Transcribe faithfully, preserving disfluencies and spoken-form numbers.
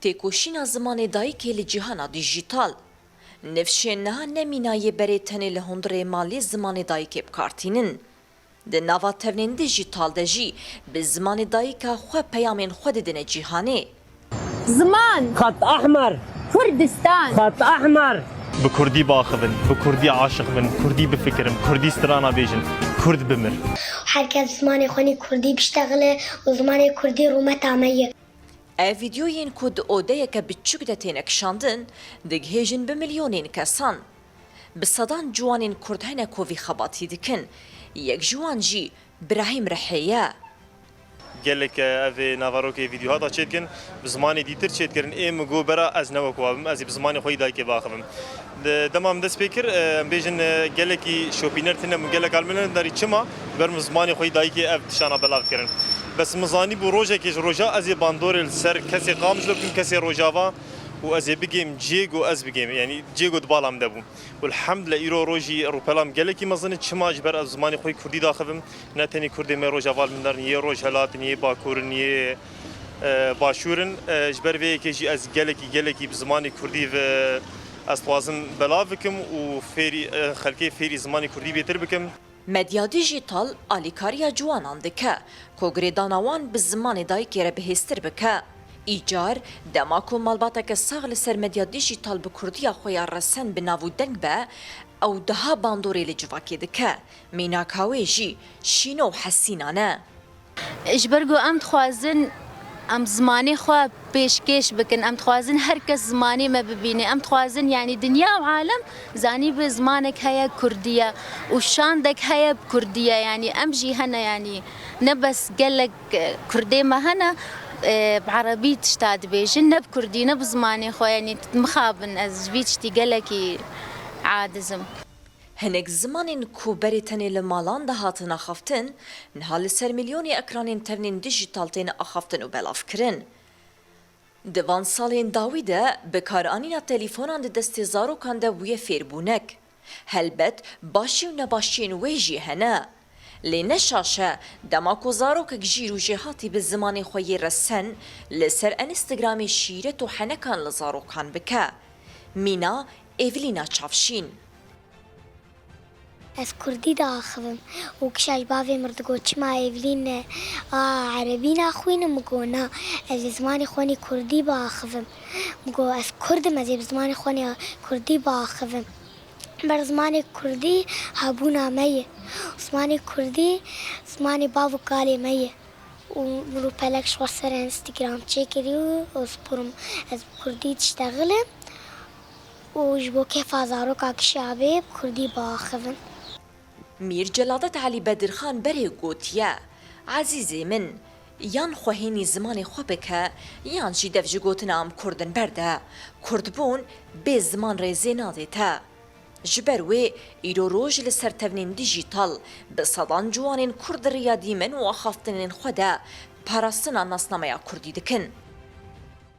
Têkoşîna zimanê dayikê li cîhana dîjîtal. Nifşên niha ne mîna yê berê tenê li hundirê malê zimanê dayikê bi kar tînin. Di nava tevnên dîjîtal de jî bi zimanê dayika xwe peyamên xwe didine cîhanê. Ziman. Xet ehmer. Kurdistan. Xet ehmer. Bi kurdî biaxivin, bi kurdî aşiq bin, kurdî bifikirin, kurdî strana bêjin, kurd bimir. Her kes zimanê xwe nî kurdî biştexile û zimanê kurdî rûmeta me ye. Ev vîdyoyên ku di odeyeke biçûk de têne kişandin, digihêjin bi milyonên kesan. Bi sedan ciwanên kurd hene ku vî xebatî dikin. Yek ji wan jî Birahîm Rihê ye. Gelek, e, ev ê naverokê vîdyo hata çêdikin, bi zimanê dîtir çêdikirin. Ê min got, bera ez ne wek wa bim, ez ê bi zimanê xwe yî dayikê biaxivim. Di dema min dest pê kir, e, em bêjin, e, gelekî şopîner tune bûn, gelek almine darî. Çima? Ber min zimanê xwe yî dayikê ev tiştana belav dikirin. Bes min zanîbû rojekê ji roja ez ê bandorê li ser kesê Qamişlo bikim, kesê Rojava û ez ê bigêm cê ku ez bigêm, yanî cê ku di bala min de bû. Û elhamdulillah îro rojî rûpela min gelekî mezin e. Çima? Ji ber ez zimanê xwe yî kurdî daxivim. Ne tenê kurdê me Rojava li min derin, yê Rojhelat in, yê Bakur in, yê, e, Başûr in. E, ji ber vê yekê jî ez gelekî, gelekî bi zimanê kurdî ve ez dixwazim belav bikim û fêrî, e, xelkê fêrî zimanê kurdî bêtir bikim. Medya dîjîtal alîkariya ciwanan dike ku girêdana wan bi zimanê dayikê re bihêztir bike. Îcar, dema ku malbateke sax li ser medya dîjîtal bi kurdiya xwe ya resen bi nav û deng be, ew daha bandorê li civakê dike. Mînaka wê jî şîn û hesînan e. Ji ber ku em dixwazin em zimanê xwe pêşkêş bikin, em dixwazin her kes zimanê me bibîne, em dixwazin, yanî, dinya û alem zanîbe zimanek heye kurdî ye û şandek heye bi kurdî ye, yanî, em jî hene, yanî, ne bes gelek, e, kurdê me hene, e, bi erebî tişta dibêjin, ne bi kurdî, ne bi zimanê xwe, yanî, mixabin, ez ji vî tiştî gelekî aciz im. Hinek zimanên ku berê tenê li malan de hatin axaftin, niha li ser milyonê ekranên tevnên dîjîtal tên axaftin û belavkirin. Di van salên dawî de bikaranîna telîfonan di destê zarokan de bûye fêrbûnek. Helbet, başî û nebaşiyên wê jî hene. Lê ne şaş e, dema ku zarokek jîr û jêhatî bi zimanê xwe yê resen li ser Instagramê şîret û henekan li zarokan bike. Mîna Evlîna Çavşîn. Ez kurdî diaxivim û kişa ji bavê min re digot, çima Evlîn, a, erebî naxwînim? Min got, na, ez ê zimanê xwe nî kurdî biaxivim. Min got, ez kurd im, ez ê bi zimanê xwe nî kurdî biaxivim. Ber zimanê kurdî hebûna me ye. Zimanê kurdî zimanê bav û kalê me ye. Û min rûpelek ji xwe ser Instagram çêkirî û ez pirim, ez bi kurdî diştexilim û ji bo kêfa zaroka kişa bê bi kurdî biaxivim. Mîr Celadet Elî Bedirxan berê gotiye, Ezîzê min, yan xwe hênî zimanê xwe bike, yan jî dev ji gotina em kurd in berde. Kurdbûn bê ziman rêzê nade te. Ji ber wê îro roj li ser tevnên dîjîtal bi sedan ciwanên kurd di riya dîmen û axaftinên xwe de parastina nasnameya kurdî dikin.